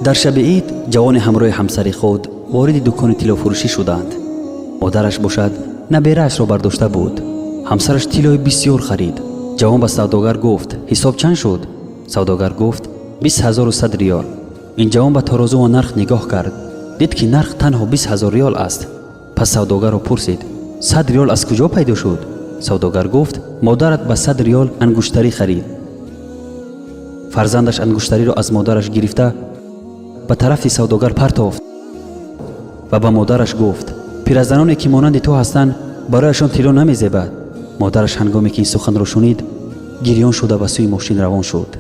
Дар шаби ид ҷавони ҳамроҳи ҳамсари худ вориди дукони тиллофурӯшӣ шуданд. Модараш бошад набераашро бардошта буд. Ҳамсараш тиллои бисёр харид. Ҷавон ба савдогар гуфт: ҳисоб чанд шуд? Савдогар гуфт: 20 100 риёл. Ин ҷавон ба тарозу ва нарх нигоҳ кард, дид ки нарх танҳо 20 000 риёл аст. Пас савдогарро пурсид: 100 риёл аз куҷо пайдо шуд? Савдогар гуфт: модарат ба 100 риёл ангуштарӣ харид. Фарзандаш ангуштариро аз модараш гирифта ба тарафи савдогар партофт ва ба модараш гуфт: пиразаноне ки монанди ту ҳастанд, барояшон тилло намезебад. Модараш ҳангоме ки ин суханро шунид, гирён шуда ба сӯи мошин равон шуд.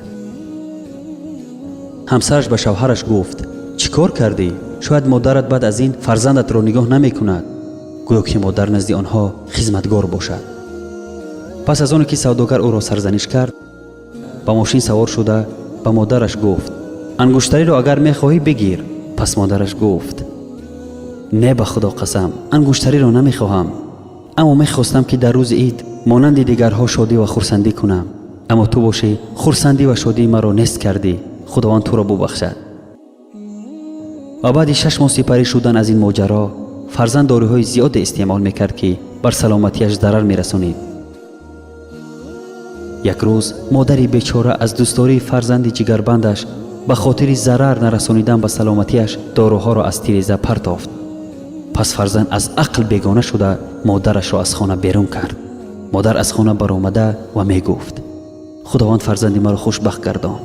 Ҳамсараш ба шавҳараш гуфт: чӣ кор кардӣ? Шояд модарат баъд аз ин фарзандатро нигоҳ намекунад. Гӯё ки модар назди онҳо хизматгор бошад. Пас аз оне ки савдогар ӯро сарзаниш кард, ба мошин савор шуда ба модараш гуфт: ангуштариро агар мехоҳӣ, бигир. Пас модараш гуфт: не, ба Худо қасам, ангуштариро намехоҳам, аммо мехостам, ки дар рӯзи ид монанди дигарҳо шодӣ ва хурсандӣ кунам, аммо ту бошӣ, хурсандӣ ва шодии маро нест кардӣ. Худованд туро бубахшад. Ва баъди 6 моҳ сипарӣ шудан аз ин моҷаро, фарзанд доруҳои зиёде истеъмол мекард, ки бар саломатиаш зарар мерасонид. Як рӯз модари бечора аз дӯстдории фарзанди ҷигарбандаш ба хотири зарар нарасонидан ба саломатиаш доруҳоро аз тиреза партофт. Пас фарзанд аз ақл бегона шуда модарашро аз хона берун кард. Модар аз хона баромада ва мегуфт: Худованд фарзанди маро хушбахт гардон.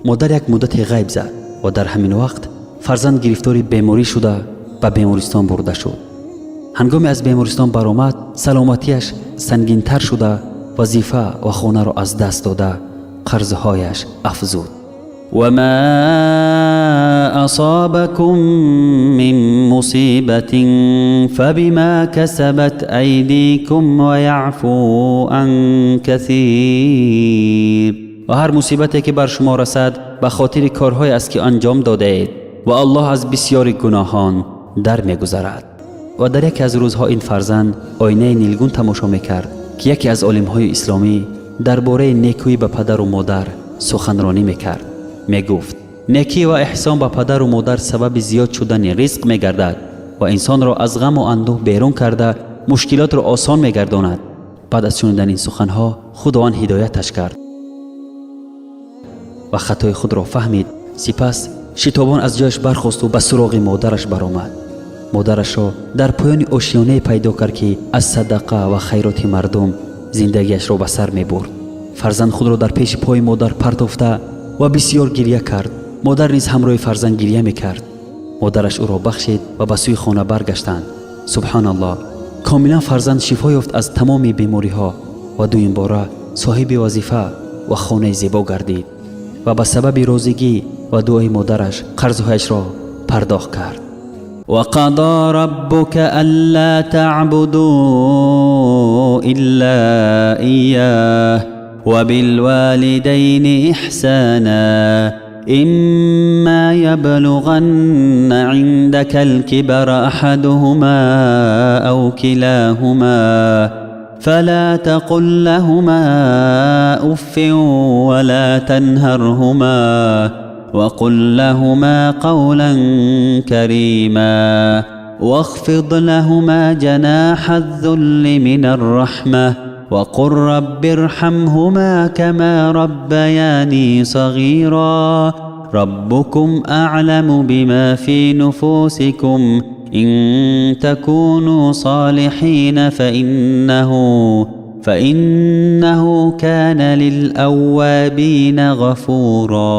Модар як муддате ғайб зад ва дар ҳамин вақт фарзанд гирифтори беморӣ шуда ба бемористон бурда шуд. Ҳангоме аз бемористон баромад, саломатиаш сангинтар шуда, вазифа ва хонаро аз даст дода, қарзҳояш афзуд. وما أصابكم من مصيبة فبما كسبت أيديكم ويعفو عن كثير. Ва ҳар мусибате ки бар шумо расад, ба хотири корҳое аст, ки анҷом додаед, ва Аллоҳ аз бисёри гуноҳон дар мегузарад. Ва дар яке аз рӯзҳо ин фарзанд оинаи нилгун тамошо мекард, ки яке аз олимҳои исломӣ дар бораи некӯӣ ба падару модар суханронӣ мекард. Мегуфт: некӣ ва эҳсон ба падару модар сабаби зиёд шудани ризқ мегардад ва инсонро аз ғаму андӯҳ берун карда, мушкилотро осон мегардонад. Баъд аз шунидани ин суханҳо Худованд ҳидояташ кард ва хатои худро фаҳмид. Сипас шитобон аз ҷояш бархосту ба суроғи модараш баромад. Модарашро дар поёни ошёнае пайдо кард, ки аз садақа ва хайроти мардум зиндагиашро ба сар мебурд. Фарзанд худро дар пеши пои модар партофта ва бисьёр гирья кард. Модар низ ҳамроҳи фарзанд гирья мекард. Модараш ӯро бахшид ва ба сӯи хона баргаштанд. Субҳаналлоҳ, комилан фарзанд шифо ёфт аз тамоми бемориҳо ва дуюмбора соҳиби вазифа ва хонаи зебо гардид ва ба сабаби розигӣ ва дуои модараш қарзҳояшро пардохт кард. وقضى ربك ألا تعبدوا إلا إياه وبالوالدين إحسانا، إما يبلغن عندك الكبر أحدهما أو كلاهما فلا تقل لهما أف ولا تنهرهما وقل لهما قولا كريما، واخفض لهما جناح الذل من الرحمة، وقل رب ارحمهما كما ربياني صغيرا. ربكم أعلم بما في نفوسكم، إن تكونوا صالحين فإنه كان للأوابين غفورا.